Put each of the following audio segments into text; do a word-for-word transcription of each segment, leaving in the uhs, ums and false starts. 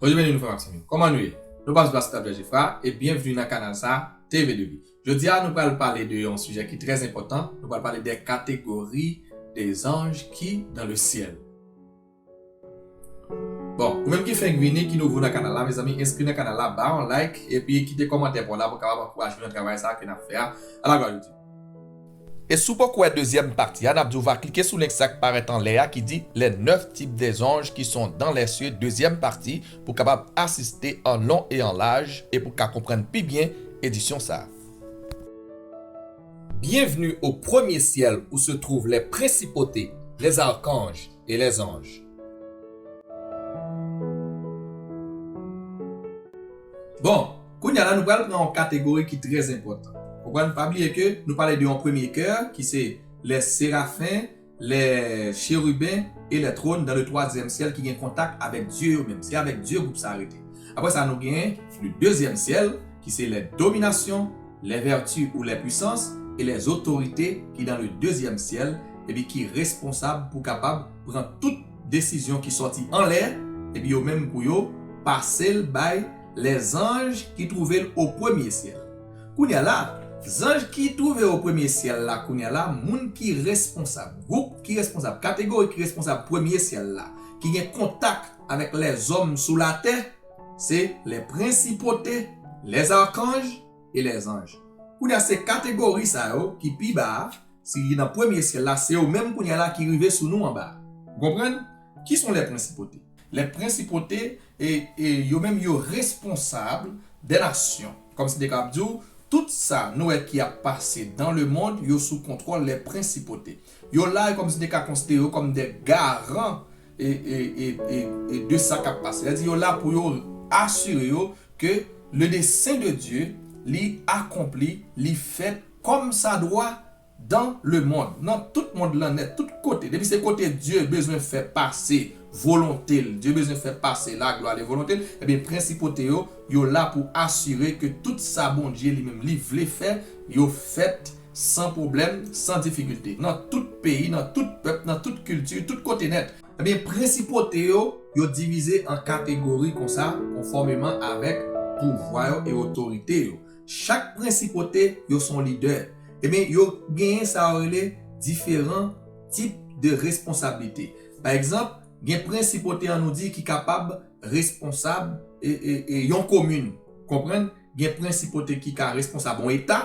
Bonjou, byenveni nou frè m ak sè m yo. Kòman nou ye? Nou pa sou plas Tap Jèf Jefra e byenveni nan kanal sa, T V de Li. Jodi a, nou pral pale de yon sijè ki trè enpòtan. Nou pral pale de kategori de zanj ki dans le ciel. Bon, ou menm ki fenk vini, ki nouvo nan kanal la, mezanmi, enskri nan kanal la, ba yon like, epi kite kòmantè pa w la pou w kapab ankouraje m nan travay sa a ke n ap fè a. A la glwa de Dye. E si w poko wè dezyèm pati a, n ap di w va klike sou link sa k parèt anlè a ki di Les neuf types des anges qui sont dans les cieux, deuxième partie, pou w kapab asiste an lon e an laj e pou w ka konprann pi byen edisyon sa a. Bienvenue au premier ciel où se trouvent les principautés, les archanges et les anges. Bon, kounye a la, nou pral pran yon kategori ki trè enpòtan. Konprann, pa bliye ke nou pale de yon premye kè, ki se les séraphins, les chérubins et les trônes dans le troisième ciel ki gen kontak avèk Dye yo menm. Se avèk Dye gwoup sa a rete. Apre sa, nou gen le deuxième ciel, ki se les dominations, les vertus ou les puissances et les autorités ki dans le deuxième ciel, epi ki responsab pou kapab pran tout desizyon ki sòti anlè, epi yo menm pou yo pase l bay les anges ki twouve l au premier ciel. Kounye a la, zanj ki twouve au premier ciel la, kounye a la, moun ki responsab, gwoup ki responsab, kategori ki responsab premye syèl la, ki gen kontak avèk lèzòm sou latè, se les principautés, les archanges et les anges. Kounye a, se kategori sa yo ki pi ba a, si nan premye syèl la, se yo menm kounye a la ki rive sou nou anba a. Ou konprann? Qui sont les principautés? Les principautés, e, e yo menm yo responsab de nasyon. Kòmsi m te kapab di w, tout sa nou wè ki ap pase dans le monde, yo sou kontwòl les principautés. Yo la, e kòmsi m te ka konsidere yo kòm de garan e, e, e, e, e de sa k ap pase. Sètadi yo la pou yo asire yo ke le dessein de Dieu, li akonpli, li fèt kòm sa dwa dans le monde, nan tout mond lan nèt, tout kote. Depi se kote Dye bezwen fè pase volonte l, Dye bezwen fè pase laglwa li, volonte l, ebyen, prensipte yo, yo la pou asire ke tout sa Bondye li menm li vle fè, yo fèt san pwoblèm, san difikilte. Nan tout peyi, nan tout pèp, nan tout kilti, tout kote nèt. Ebyen, prensipte yo, yo divize an kategori konsa, konfòmeman avèk pouvwa yo e otorite yo. Chak prensipte yo se yon lidè. Ebyen, yo genyen sa yo rele diferan tip de responsablite. Pa egzanp, gen prensipte an nou di ki kapab responsab e, e, e yon komin. Konprann? Gen prensipte ki ka responsab yon eta,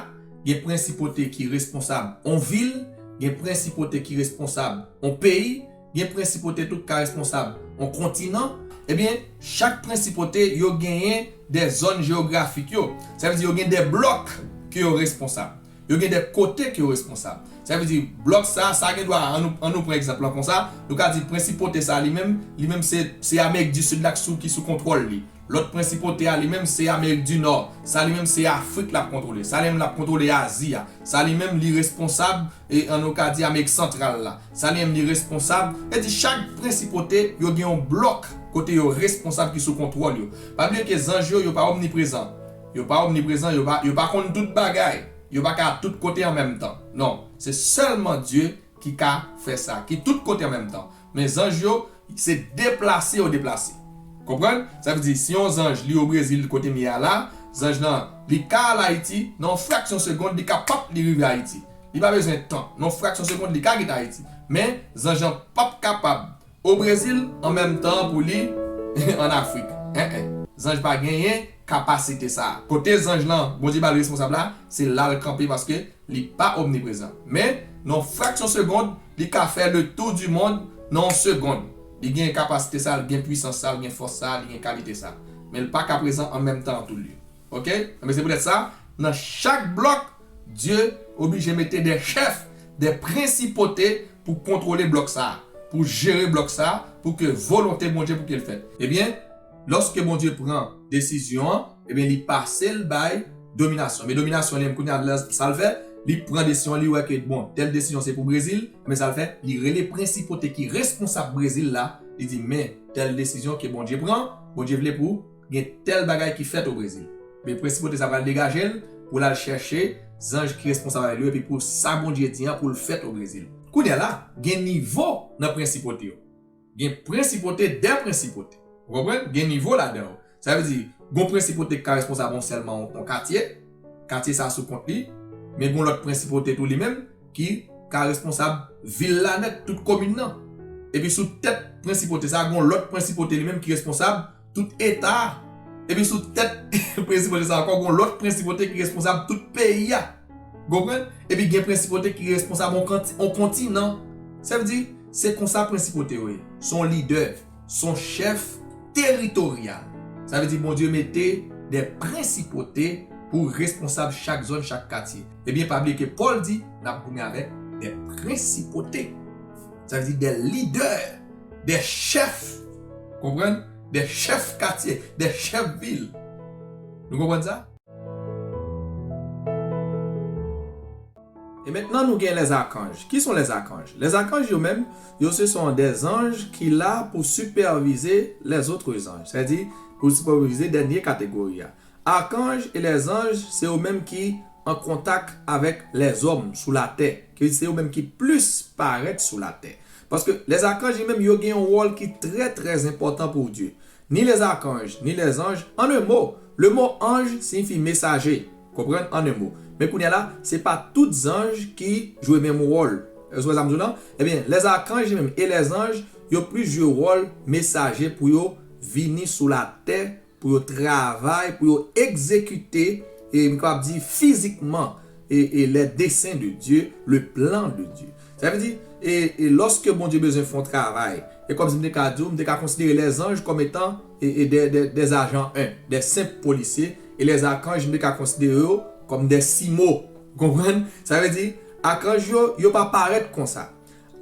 gen prensipte ki responsab yon vil, gen prensipte ki responsab yon peyi, gen prensipte tou ki ka responsab yon kontinan. Ebyen, chak prensipte yo genyen de zòn jewografik yo. Sa vle di yo gen de blòk ke yo responsab. Yo gen de kote ke yo responsab. Sa vle di blòk sa, sa gen dwa, an nou, an nou pran egzanp lan konsa, nou ka di prensipte sa li menm, li menm se, se Amerik di Sid la ki sou, ki sou kontwòl li. Lòt prensipte a li menm se Amerik di Nò. Sa li menm se Afrik l ap kontwole. Sa li menm l ap kontwole Azi a. Sa li menm li responsab, e an nou ka di Amerik Santral la. Sa li menm li responsab. E di chak prensipte yo gen yon blòk kote yo responsab ki sou kontwòl yo. Pa bliye ke zanj yo, yo pa omniprezan. Yo pa omniprezan, yo pa, yo pa konn tout bagay. Yo pa ka tout kote an menm tan. Non, se sèlman Dye ki ka fè sa, ki tout kote an menm tan. Men zanj yo, se deplase yo deplase. Konprann? Sa vle di, si yon zanj li o Brezil kote m ye a la, zanj lan, li ka al Ayiti, nan yon fraksyon segonn, li ka pap li rive Ayiti. Li pa bezwen tan. Nan yon fraksyon segonn, li ka kite Ayiti. Men, zanj lan pap kapab o Brezil an menm tan pou li an Afrik. En, en. Zanj pa genyen kapasite sa a. Kote zanj lan, Bondye ba l responsab la, se la l kanpe paske li pa omniprezan. Men, nan yon fraksyon segonn, li ka fè le tour du monde nan yon segonn. Li gen kapasite sa, li gen pwisans sa, li gen fòs sa, li gen kalite sa. Men li pa ka prezan an menm tan an tou lye. Oke? Enben, se poutèt sa, nan chak blòk, Dye oblije mete de chèf, de prensipte pou kontwole blòk sa a, pou jere blòk sa a, pou ke volonte Bondye pou ke l fèt. Ebyen, lòske Bondye pran desizyon an, ebyen, li pase l bay dominasyon. Men dominasyon li menm, kounye a, sa l fè, li pran desizyon, li wè ke, bon, tèl desizyon se pou Brezil, men sa l fè, li rele prensipte ki responsab Brezil la, li di, men, tèl desizyon ke Bondye pran, Bondye vle pou gen tèl bagay ki fèt o Brezil. Men prensipte sa pral degaje l pou l al chèche zanj ki responsab avèk li yo, epi pou sa Bondye di an pou l fèt o Brezil. Kounye a la, gen nivo nan prensipte yo. Gen prensipte de prensipte. Ou konprann? Gen nivo ladan yo. Sa vle di, gon prensipote ki ka responsab yon sèlman yon, yon katye, katye sa sou kont li, men gon lòt prensipote tou li menm ki ka responsab vil la nèt, tout komin nan. Epi sou tèt prensipote sa, gon lòt prensipote li menm ki responsab tout eta a. Epi sou tèt prensipote sa ankò, gon lòt prensipote ki responsab tout peyi a. Konprann? Epi gen prensipote ki responsab yon kanti-, yon kontinan. Sa vle di, se konsa prensipote yo ye. Se yon lidè, se yon chèf teritoryal. Sa vle di, Bondye mete de prensipote pou responsab chak zòn, chak katye. Ebyen, pa bliye ke Pòl di, n ap goumen avèk de prensipote. Sa vle di, de lidè, de chèf. Konprann? De chèf katye, de chèf vil. Nou konprann sa? E mentnan nou gen lèzakanj. Ki son lèzakanj? Lèzakanj yo menm, yo se son dè zanj ki la pou sipèvize lèzòt zanj. Sètadi, pou sipèvize dènye kategori a. Akanj e lèzanj, se yo menm ki an kontak avèk lèzòm sou latè. Ki se yo menm ki plis parèt sou latè. Paske lèzakanj li menm, yo gen yon wòl ki trè, trè enpòtan pou Dye. Ni lèzakanj, ni lèzanj, an en mo, le mo anj siyifi mesaje. Konprann? An en mo. Men kounye a la, se pa tout zanj ki jwe menm wòl. Èske w wè sa m di w lan? Ebyen, lèzakanj li menm e lèzanj, yo plis jwe wòl mesaje pou yo vini sou latè, pou yo travay, pou yo egzekite, e m kapab di fizikman, e, e les desseins de Dieu, le plan de Dieu. Sa vle di, e, e lòske Bondye bezwen fè yon travay, e kòmsi m te ka di w, m te ka konsidere lèzanj kòm etan, e, e de, de, des agents un, de senp polisye, e lèzakanj, m te ka konsidere yo kòm de simo. Konprann? Sa vle di, akanj yo, yo pa parèt konsa.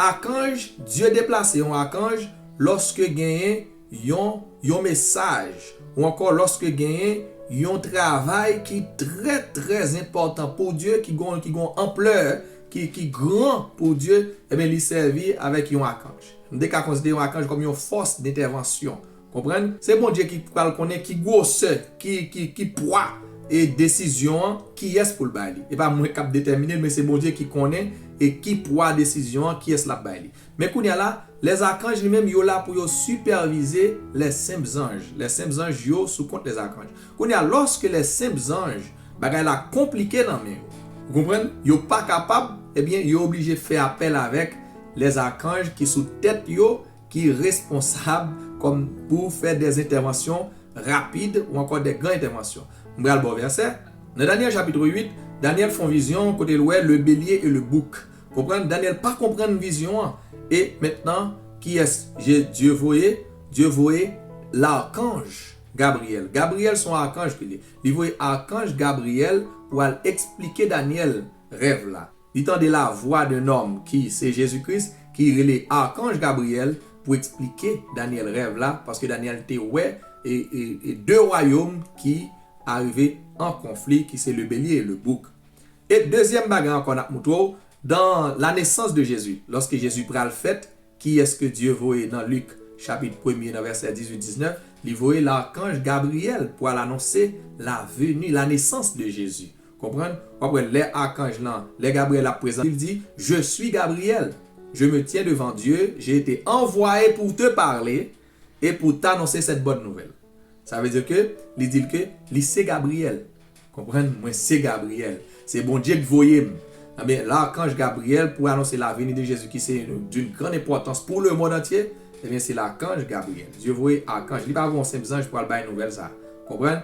Akanj, Dye deplase yon akanj lòske genyen yon, yon mesaj, ou ankò lòske genyen yon travay ki trè, trè enpòtan pou Dye, ki gon, ki gon anplè, ki, ki gran pou Dye, ebyen, li sèvi avèk yon akanj. Nou te ka konsidere yon akanj kòm yon fòs dentèvansyon. Konprann? Se Bondye ki pral konnen ki gwosè, ki, ki, ki pwa e desizyon an, kiyès pou l bay li. E pa mwen k ap detèmine l, men se Bondye ki konnen e ki pwa desizyon an, kiyès l ap bay li. Men kounye a la, lèzakanj li menm, yo la pou yo sipèvize les senp zanj. Les senp zanj yo sou kont lèzakanj. Kounye a, lòske les senp zanj, bagay la konplike nan men yo. Ou konprann? Yo pa kapab, ebyen, yo oblije fè apèl avèk lèzakanj ki sou tèt yo, ki responsab kòm pou fè de entèvansyon rapid ou ankò de gran entèvansyon. M pral ba w vèsè. Nan Danyèl chapit uit, Danyèl fè yon vizyon kote l wè le bélier et le bouc. Konprann? Danyèl pa konprann vizyon an. E mentnan, kiyès Je-, Dye voye? Dye voye lakanj Gabriyèl. Gabriyèl se yon akanj ke li ye. Li voye akanj Gabriyèl pou al eksplike Danyèl rèv la. Li tande la voix d'un homme ki se Jezi Kris, ki rele akanj Gabriyèl pou eksplike Danyèl rèv la, paske Danyèl te wè e, e, e de wayòm ki arive an konfli, ki se le bélier et le bouc. E dezyèm bagay ankò n ap moutre w, dans la naissance de Jésus, lòske Jezi pral fèt, kiyès ke Dye voye nan Lik chapit premye nan vèsè dizuit diznèf, li voye lakanj Gabriyèl pou al anonse la venue, la naissance de Jésus. Konprann? W ap wè lè akanj lan, lè Gabriyèl ap prezante, li di, Je suis Gabriel, je me tiens devant Dieu, j'ai été envoyé pour te parler et pour t'annoncer cette bonne nouvelle. Sa vle di ke li di l ke li se Gabriyèl. Konprann? Mwen se Gabriyèl. Se Bondye k voye m. Ebyen, lakanj Gabriyèl pou anonse la venue de Jésus qui c'est d'une grande importance pour le monde entier. Ebyen, se lakanj Gabriyèl. Dye voye akanj. Li pa voye yon senp zanj pou al bay nouvèl sa. Konprann?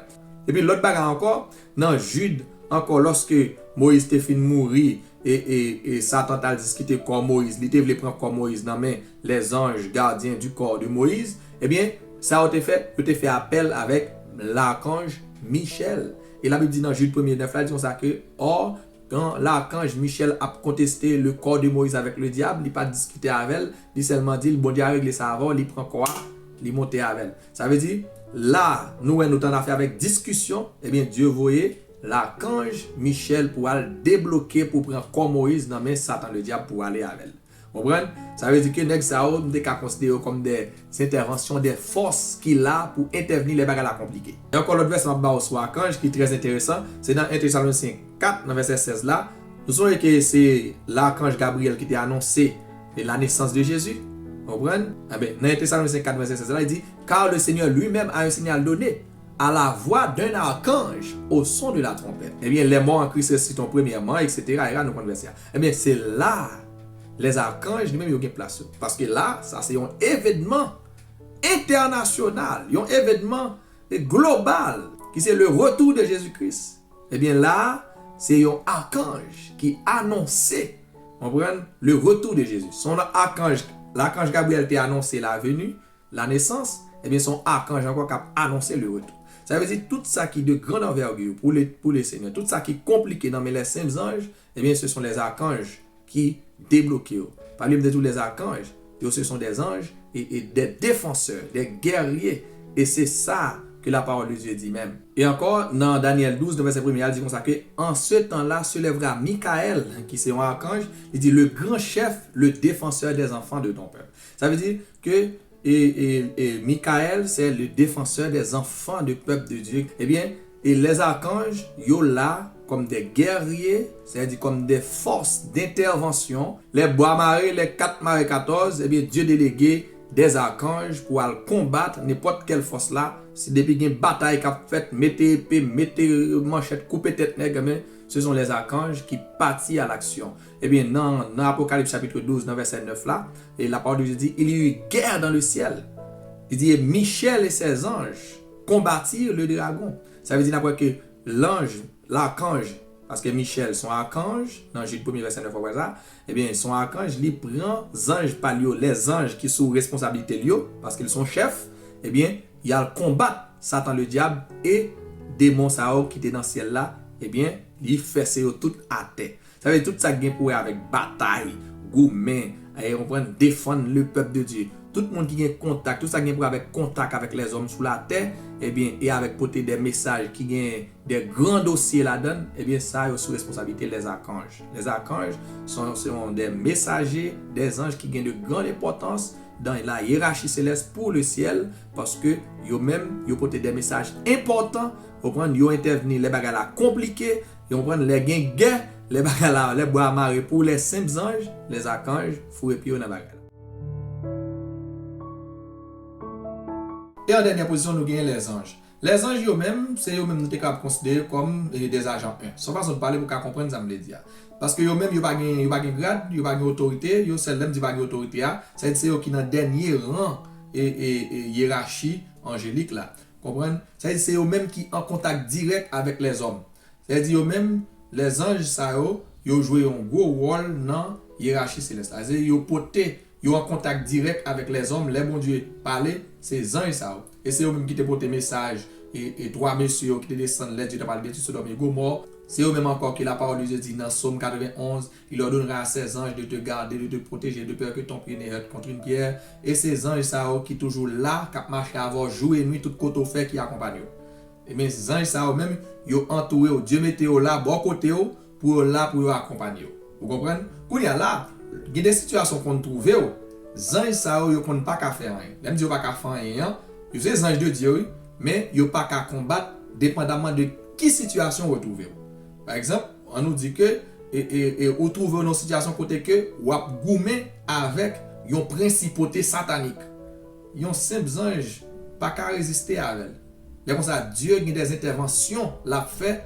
Epi lòt bagay ankò, nan Jid ankò, lòske Moyiz te fin mouri, e, e, e Satan t al diskite kò Moyiz, li te vle pran kò Moyiz nan men les anges gardiens du corps de Moïse, ebyen, sa yo te fè, yo te fè apèl avèk lakanj Michèl. E Labib di nan Jid premye nèf la, li di konsa ke, or, kan lakanj Michèl ap konteste le corps de Moïse avec le diable, li pa t diskite avè l, li sèlman di l, Bondye a regle sa avè w, li pran kò a, li monte avè l. Sa vle di, la, nou wè nou t annafè avèk diskisyon, ebyen, Dye voye lakanj Michèl pou al debloke, pou pran kò Moyiz nan men Satan Ledyab pou ale avè l. Konprann? Sa vle di ke nèg sa yo, nou te ka konsidere yo kòm de entèvansyon, de fòs ki la pou entèvni lè bagay la konplike. E ankò lòt vèsè m ap ba w sou akanj ki trè enteresan, se nan en Tesalonisyen kat nan vèsè sèz la. Nou sonje ke se lakanj Gabriyèl ki te anonse la naissance de Jésus. Konprann? Enben, nan en Tesalonisyen kat vèsè sèz la, li di, car le Seigneur lui-même a un signal donné, à la voix d'un archange, au son de la trompette. Ebyen, les morts en Christ ressusciteront premièrement, et cetera, et cetera, nou konn vèsè a. Ebyen, se la, les archanges, li menm, yo gen plas yo. Paske la, sa se yon evènman entènasyonal, yon evènman global, ki se le retour de Jésus-Christ. Ebyen, la, se yon archange ki anonse, konprann, le retour de Jésus. Se yon archange, l'archange Gabriel te anonse la venue, la naissance, ebyen, se yon archange ankò k ap anonse le retour. Sa vle di, tout sa ki de grande envergure pour le, pour le Seigneur, tout sa ki konplike nan men les saints anges, ebyen, ce sont les archanges ki debloke yo. Pa bliye m te di w, les archanges, yo, ce sont des anges et, et des défenseurs, des guerriers. Et c'est ça que la parole de Dieu dit même. E ankò, nan Danyèl douz, nan vèsè premye a, li di konsa ke, en ce temps-là se lèvera Michael, ki se yon archange, li di, le grand chef, le défenseur des enfants de ton peuple. Sa vle di ke e, e, e Michael, c'est le défenseur des enfants de peuple de Dieu. Ebyen, e les archanges, yo la comme des guerriers, c'est-à-dire comme des forces d'intervention. Les bras marrés, les quatre marrés quatorze, ebyen, Dieu délégué des archanges pou al konbat nenpòt kèl fòs la. Si depi gen batay k ap fèt, mete epe, mete manchèt, koupe tèt nèg, ebyen, ce sont les archanges qui partent à l'action. Ebyen, nan, nan Apokalips chapit douz, nan vèsè nèf la, et la parole de Dieu dit, il y eut guerre dans le ciel. Li di, et Michel et ses anges combattirent le dragon. Sa vle di n ap wè ke lanj, lakanj, paske Michel se yon akanj, nan Jid premye vèsè nèf w ap wè sa, ebyen, se yon akanj, li pran zanj pa l yo, lèzanj ki sou responsablite l yo, paske l se yon chèf, ebyen, y al konbat Satan le dyab e demon sa yo ki te nan syèl la, ebyen, li fèse yo tout atè. Sa vle di tout sa k gen pou wè avèk batay, goumen, e, konprann, defann le pèp de Dye. Tout moun ki gen kontak, tout sa k gen pou wè avèk kontak avèk lèzòm sou latè, ebyen, e avèk pote de mesaj ki gen de gran dosye ladan l, ebyen, sa yo sou responsablite lèzakanj. Lèzakanj se, se yon de mesaje, de zanj ki gen de gran enpòtans dans la hiérarchie céleste pour le ciel, paske yo menm, yo pote de mesaj enpòtan, konprann, yo entèvni lè bagay la konplike, yo konprann, lè gen gè, lè bagay la, lè bwa a mare pou lè senp zanj, lèzakanj, foure pye yo nan bagay la. E an dènyè pozisyon, nou genyen lèzanj. Lèzanj yo menm, se yo menm nou te kapab konsidere kòm, e, des agents un. Se yon fason de pale pou w ka konprann sa m vle di a. Paske yo menm, yo pa gen, yo pa gen grad, yo pa gen otorite, yo sèl lè m di pa gen otorite a, sa vle di se yo ki nan dènye ran e, e, e yerachi anjelik la. Konprann? Sa vle di se yo menm ki an kontak dirèk avèk lèzòm. Sa vle di yo menm, lèzanj sa yo, yo jwe yon gwo wòl nan yerachi selès la. Sa vle di yo pote, yo an kontak dirèk avèk lèzòm. Lè Bondye pale, se zanj sa yo. E se yo menm ki te pote mesaj e, e twa mesye yo ki te desann lè Dye t ap al detwi Sodòm e Gomò. Se yo menm ankò ke la parole de Dieu di nan Sòm katrevenn onz, il ordonnera à ses anges de te garder, de te protéger, de peur que ton pied ne heurte contre une pierre. E se zanj sa yo ki toujou la, k ap mache avè w jou e nuit, tout kote w fè, ki akonpanye w. Ebyen, zanj sa yo menm, yo antoure w. Dye mete yo la, bò kote w, pou yo la, pou yo akonpanye w. Ou konprann? Kounye a la, gen de sitiyasyon w konn twouve w, zanj sa yo, yo konn pa ka fè anyen. Lè m di yo pa ka fè anyen an, yo se zanj de Dye, wi, men yo pa ka konbat, depandaman de ki sitiyasyon w retwouve w. Pa egzanp, ann nou di ke, e, e, e, ou twouve w nan yon sitiyasyon kote ke w ap goumen avèk yon prensipote satanik. Yon senp zanj pa ka reziste avè l. Lè konsa, Dye gen de entèvansyon l ap fè,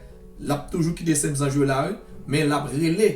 l ap toujou kite senp zanj yo la, wi, men l ap rele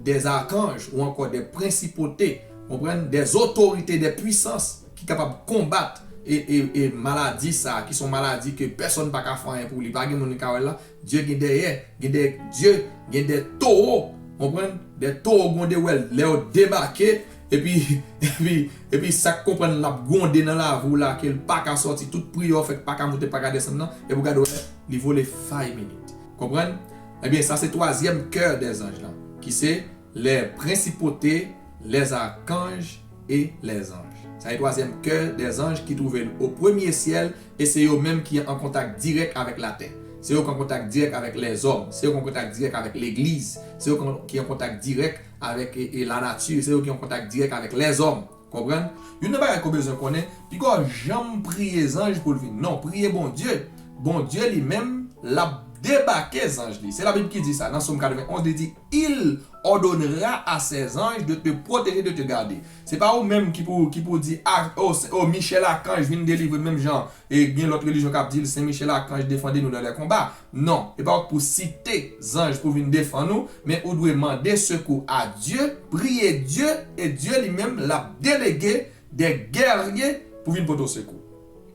de akanj ou ankò de prensipote, konprann, de otorite, de pwisans ki kapab konbat e, e, e maladi sa, ki se yon maladi ke pèsonn pa ka fè anyen pou li, pa gen moun ki ka wè l la, Dye gen dèyè, gen de, Dye gen de towo, konprann? De towo gwonde wè l, lè yo debake, epi, epi, epi sa k konprann l ap gwonde nan lavi w la, ke l pa ka sòti, tout priyè w fè k pa ka moute, pa ka desann nan, epi w gade wè, li vole five minutes. Konprann? Ebyen, sa se twazyèm kè dèzanj lan, ki se les principautés, les archanges et les anges. Sa se twazyèm kè dèzanj ki twouve l o premye syèl, e se yo menm ki an kontak dirèk avèk latè. Se yo ki an kontak dirèk avèk lèzòm. Se yo ki an kontak dirèk avèk legliz. Se yo ki an, ki an kontak dirèk avèk, e, e, lanati. Se yo ki an kontak dirèk avèk lèzòm. Konprann? Youn nan bagay ke w bezwen konnen, piga w janm priye zanj pou l vin. Non, priye Bondye. Bondye li menm, l ap debake zanj li. Se Labib ki di sa. Nan Sòm katrevenn onz, li di, Il ordonnera à ses anges de te protéger, de te garder. Se pa ou menm ki pou, ki pou di, ah, oh, se- oh, Michel Archange vin delivre m menm jan. E gen lòt relijyon k ap di l, Sen Michel Archange, défendez-nous dans les combats. Non, e pa ou k pou site zanj pou vin defann ou, men ou dwe mande sekou a Dye, priye Dye, e Dye li menm l ap delege de gèrye pou vin pote w sekou.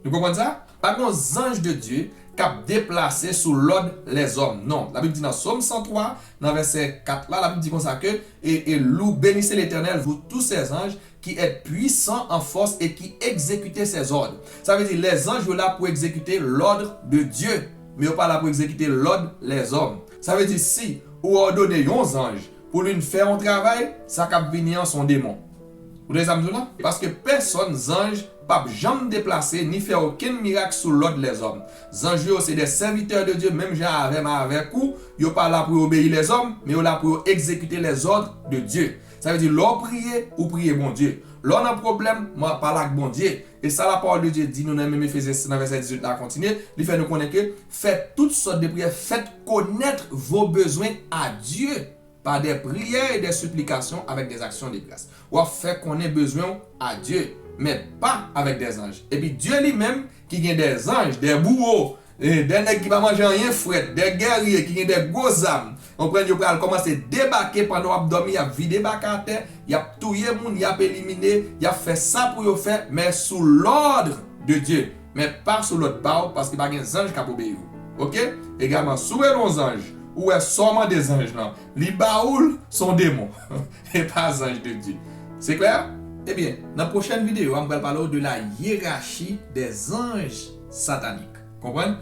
Nou konprann sa? Pa gen yon zanj de Dye k ap deplase sou lòd lèzòm. Non, Labib di nan Sòm san twa, nan vèsè kat la, Labib di konsa ke, et, et louez, bénissez l'Éternel, vous tous ses anges, qui est puissant en force et qui exécute ses ordres. Sa vle di, lèzanj yo la pou egzekite lòd de Dye, men yo pa la pou egzekite lòd lèzòm. Sa vle di, si ou òdone yon zanj pou li fè yon travay, sa k ap vini an se yon demon. Ou tande sa m di w la? Paske pèsòn zanj p ap janm deplase ni fè okenn mirak sou lòd lèzòm. Zanj yo se de sèvitè de Dye, menm jan avè m avèk ou, yo pa la pou yo obeyi lèzòm, men yo la pou yo egzekite lèzòd de Dye. Sa vle di, lè w priye, ou priye Bondye. Lè w nan pwoblèm, mwen pale ak Bondye. E sa lapawòl de Dye di nou nan menm Efezyen sis nan vèsè dizuit la kontinye, li fè nou konnen ke faites toutes sortes de prières, faites connaître vos besoins à Dieu par des prières et des supplications avec des actions de grâce. W ap fè konnen bezwen w a Dye, men pa avèk dè zanj. Epi Dye li menm ki gen dè zanj, dè bouwo, e, dè nèg ki pa manje anyen frèt, dè gèrye ki gen dè gwo zam. Konprann, yo pral kòmanse debake pandan w ap dòmi, y ap vide baka atè, y ap touye moun, y ap elimine, y ap fè sa pou yo fè, men sou lòd de Dye, men pa sou lòd pa w, paske pa gen zanj k ap obeyi w. Oke? Egalman, si w rele yon zanj, ou wè sa w mande zanj lan, li ba ou l, se yon demon. E pa zanj de Dye. Se klè? Ebyen, nan pwochèn videyo a, m pral pale w de la hiérarchie des anges sataniques. Konprann?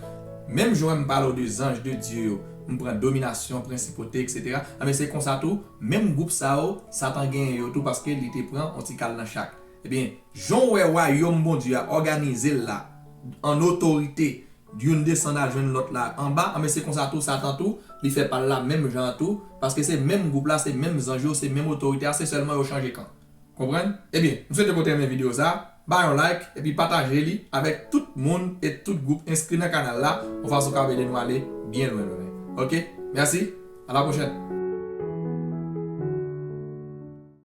Menm jan m pale w de zanj de Dye yo, m pran dominasyon, prensipote, etsetera. Anben, se konsa tou, menm gwoup sa yo, Satan genyen yo tou paske li te pran yon ti kal nan chak. Ebyen, jan w wè wayòm Bondye a òganize l la, an otorite, youn desann al jwenn lòt la anba, anben se konsa tou Satan tou, li fè pa l la menm jan an tou, paske se menm gwoup la, se menm zanj yo, se menm otorite a, se sèlman yo chanje kan. Konprann? Ebyen, m swete ke w te renmen videyo sa, ba yon like, epi pataje li avèk tout moun e tout gwoup, enskri nan kanal la, yon fason k ap ede nou ale byen lwen, lwen, lwen. Oke? Mèsi, a la pwochèn.